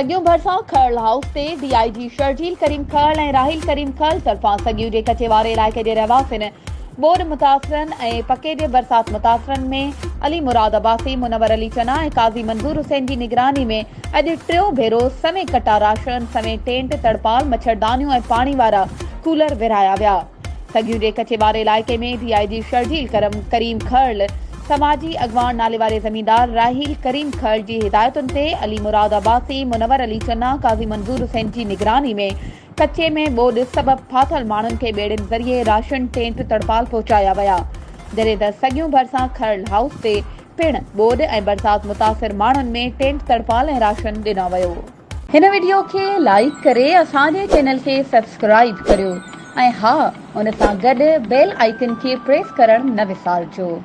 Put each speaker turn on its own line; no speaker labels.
سڳيون ڀرسان کهڙ هائوس تي ڊي I جي شرجيل ڪريم کهڙ ۽ راحيل ڪريم کهڙ طرفان سڳيون جي ڪچي واري علائقي جي رهواسين ٻوڏ متاثرن ۽ پڪي جي برسات متاثرن ۾ علي مراد عباسي، منور علي چنا ۽ قاضي منظور حسين جي نگراني ۾ اڄ ٽيون ڀيرو سوين ڪٽا راشن، سوين ٽينٽ، تڙپال، مڇردانيون ۽ پاڻي وارا ڪولر ورهايا ويا. سڳيون جي ڪچي واري علائقي ۾ ڊي I جي شرجيل ڪرم ڪريم کهڙ، سماجي اڳواڻ ناليواري زميندار راحيل ڪريم کهڙ جي هدايتن تي علي مراد عباسي، منور علي چنا، قاضي منظور حسين جي نگراني ۾ ڪچي ۾ ٻوڏ سبب ڦاٿل ماڻهن کي ٻيڙين ذريعي راشن، ٽينٽ، تڙپال پهچايا ويا. جڏهن ته سڳيون ڀرسان کهڙ هائوس تي پڻ ٻوڏ ۽ برسات متاثر ماڻهن ۾ ٽينٽ، تڙپال ۽ راشن ڏنو ويو. هن وڊيو کي لائيڪ ڪري اسان جي چينل کي سبسڪرائيب ڪريو ۽ ها ان سان گڏ بيل آئيڪن کي پريس ڪرڻ نه وسارجو.